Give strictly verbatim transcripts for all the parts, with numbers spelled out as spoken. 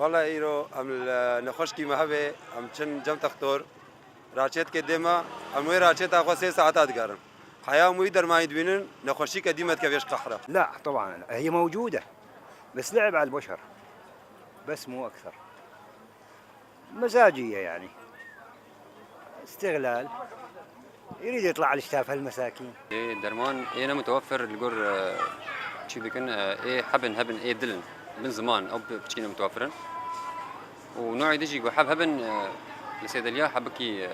Valla îro em li nexweşkî me hebe, em çin cem textor, raçêt ke dêma, em wê raçêta xwe sê saeta digerin. Heya em wî dermanî dibînin, nexweşîke dîmet ke vêş qehra. لا طبعا هي موجودة، بس لعب على البشر، بس مو أكثر. مزاجية يعني، استغلال، يريد يطلع على شتاف هالمساكين. Ê derman ê ne mutewefir li gor e, çî dikin e, ê hebin hebin ê dilin bin ziman ew piçkî ne mutewefir in. Û no'ê din jî ku heb hebin e, li sêdeliya hebikî e,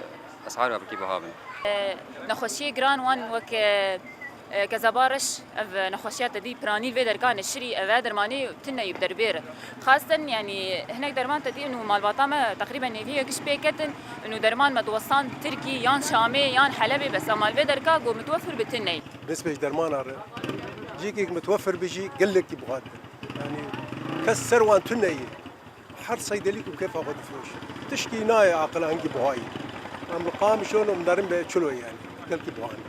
es'ar hebikî biha bin. Nexweşiyê giran wan wek e, e, kezeba reş, ev nexweşiya te dî piranî li vê derka neşirî, ev e dermanê tune yî bi derbêr. Xasten yanî hinek derman te dî û malbata me teqrîben hêvî yek ji pê ketin û derman me diwestan Tirkî yan Şamê yan Helebê, bes ema li vê derka ku mitwefir bi tune yî. Nisbê ji dermana re cîkek mitwefir bi jî gelekî buha dibe. Yanî kes ser wan tune yî. Her seydelî ku kêfa xwe difiroşe. Tişkî nayê aqila hingî buha yî. Em li Qamişon û em nerin be çilo yanî. Gelkî buha ne.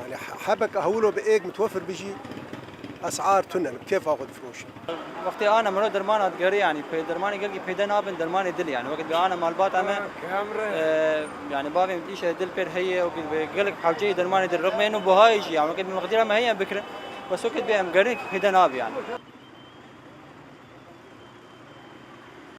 Yanî he- hebek hewilo bi êk mitwefir bi jî es'ar tune ne, bi kêfa xwe difiroşe. Wextê ana mero dermana digerî yanî pê dermanê gelkî peyde nabin dermanê dilî yanî wekî bi ana malbata me e, yanî bavê min îşe dil pêr heye wekî bi gelek hewceyê dermanê dil rixmê eno buhayê jî yanî wekî bi meqdîra me heye em bikirin. Bes wekî bi em gerî peyde nabi yanî.